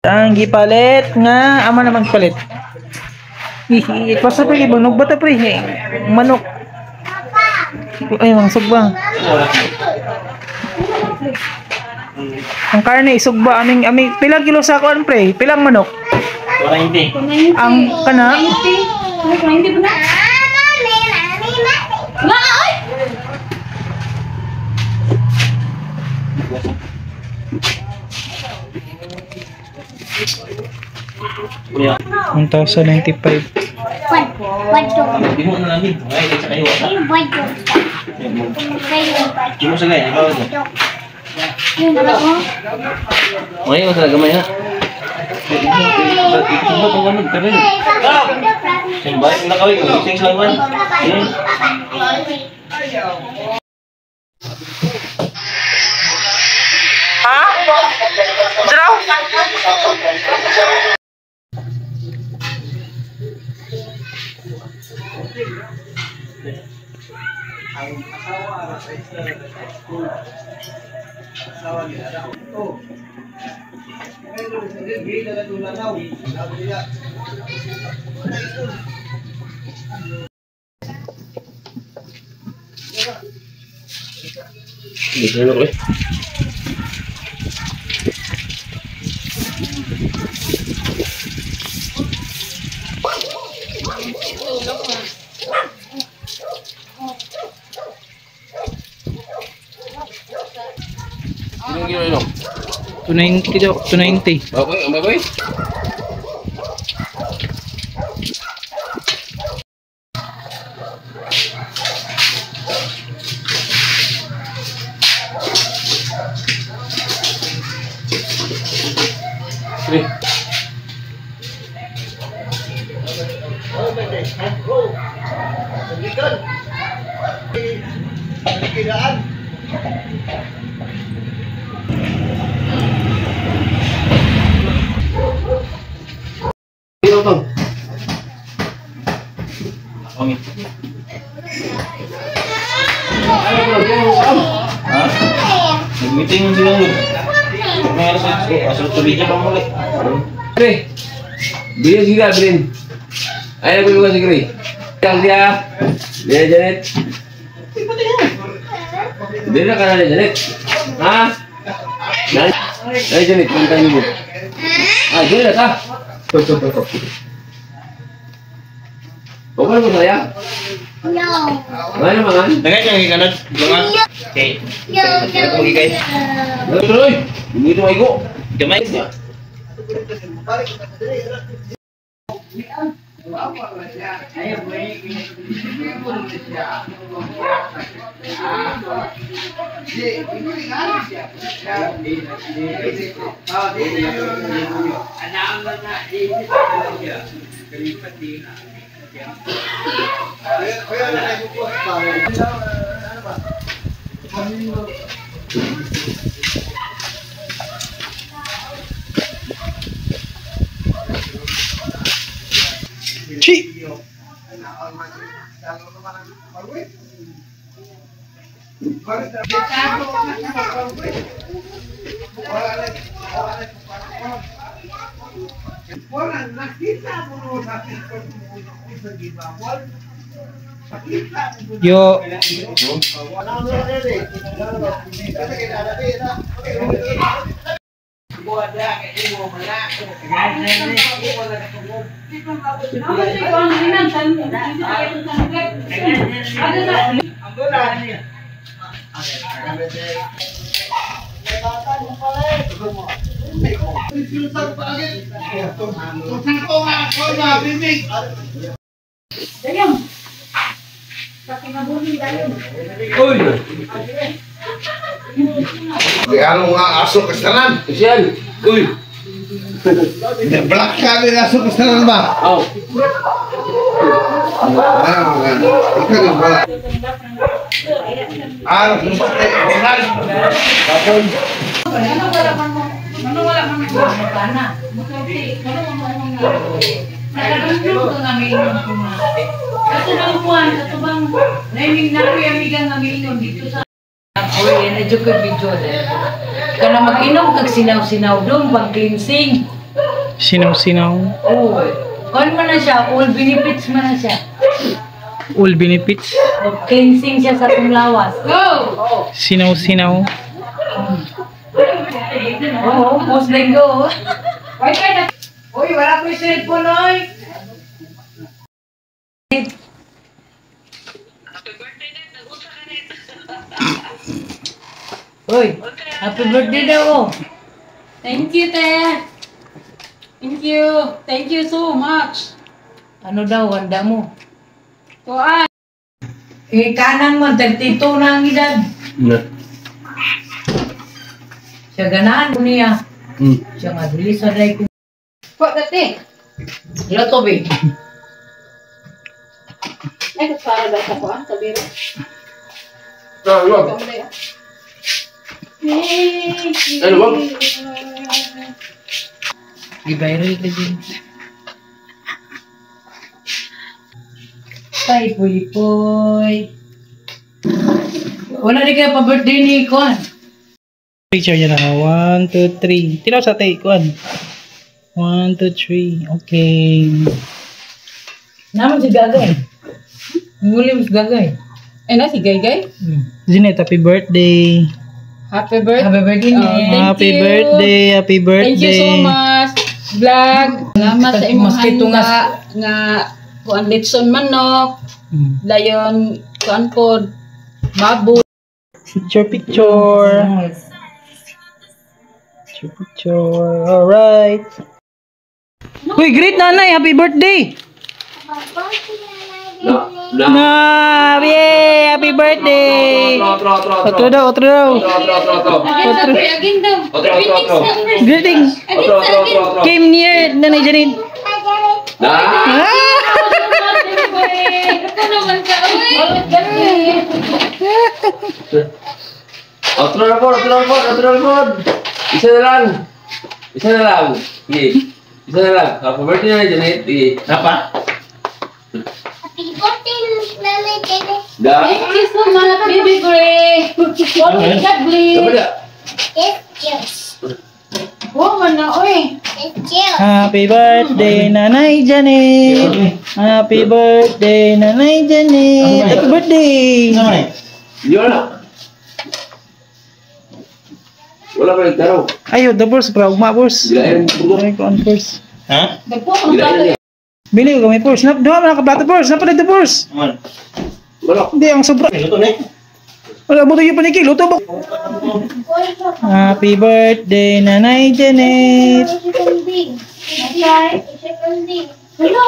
Ang gipalit nga ama naman palit. Hihi, basta pre banog ba ta pre? Manok. Ay, mga sugba. Ang karne isugba aming aming pilang kilo sa kuan pre? Pilang manok? 190. Ang kana? 90 ba na? Nga ay! Kuya. 1,095. Di mo na namin. Ay, sa kayo. Di mo sa gaya. Ngayon, sa gamay ha. Ha? Draw? Ilang kilo yun? 290 daw, 290. Okay, ang baboy. Pre. Dito to. Okay. Ha? Nag-meeting sila nun. May alas sa asal tubig pa muli. Pre. Bilin sila, bilin. Ay, nagulungan si Gray. Kang dia. Dia Janet. Bilin na ka na Janet. Ha? Ay, Janet, punta niyo. Ah, Janet ha. Okay mo saya? No. Ano naman? Dagay kang gikanad, lungan. Okay. No, no, no. Tuloy. Hindi ito maigo. Gamay. Chi. Yo. Uy! Di ano nga aso kastanan? Siyan! Uy! Black ka din aso kastanan ba? Oh. Ikaw yung wala. Ano? Ano wala man mo kana? Musulti, ano mo nga. Nakadungog ka nga miinom ko nga. Kato bang kuan, kato bang naiming nakoy amiga nga miinom dito sa Oy, na jud ko video dahil. Kana mag-inom kag sinaw-sinaw dong pang cleansing. Sinaw-sinaw. Oh. Kon man na siya, all benefits man na siya. All benefits. O, cleansing siya sa atong lawas. Go! Sinaw-sinaw. Oo, post linggo. Uy, wala ko yung cellphone, oy. Uy, happy birthday daw, oh. Thank you, te. Thank you. Thank you so much. Ano daw, handa mo? Kuan. Eh, kanan mo, 32 na ang edad. Na. Siya ganahan ko niya. Siya nga, dili sa day ko. Kuan dati. Loto, be. Ay, para daw sa kuan, sabi ro. Ano? Ano ba? Gi-viral ka din. Tay, puy, puy. Wala di kaya pa-birthday ni Kuan. Picture niya na. 1, 2, 3. Tinaw sa tay, kuan. 1, 2, 3. Okay. Naman si Gagay. Muli mo si Gagay. Ay na si Gaygay. Jeanette, happy birthday. Happy birthday. Happy birthday, Oh, Net. thank Happy you. birthday, happy birthday. Thank you so much. Vlog. Salamat sa imong Maski handa tungas. nga kuan litson manok, dayon kuan pod baboy. Picture, picture. Picture, picture. Alright. Uy, great nanay! Happy birthday! Na. Na. Na! Yay! Happy birthday! Otro, otro, otro. Otro daw, otro daw. Otro, otro, otro, otro. Again daw, pre, again daw. Otro, otro, otro. Greetings! Otro, otro, otro, otro. Came near, Nanay Janine. Na. Ah! Ito naman ka, uy. Otro na po, otro na po, otro na po. Isa na lang. Isa na lang. Sige. Isa na lang. Happy birthday na, Janet. Sige. Napa? Happy birthday, Nanay Janet. Da. Thank you so much, baby Gray. God Dapat bless. na. It's juice. Oh, man na, uy. It's juice. Happy birthday, Nanay Janet. Happy birthday, Nanay Janet. Happy birthday! Yun na. Wala pa nagtaro. Ayo, the boss, bro. Ugma, boss. Gilain mo. Ay, ko on first. Ha? Dagpo akong Gilain niya. Bili ko kami first. Nap, duha man ang kaplato first. Napalit the first. Man. Wala. Hindi, ang sobra. Luto na eh. Wala mo tayo paniki. Luto ba? Happy birthday, Nanay Janet. Hello.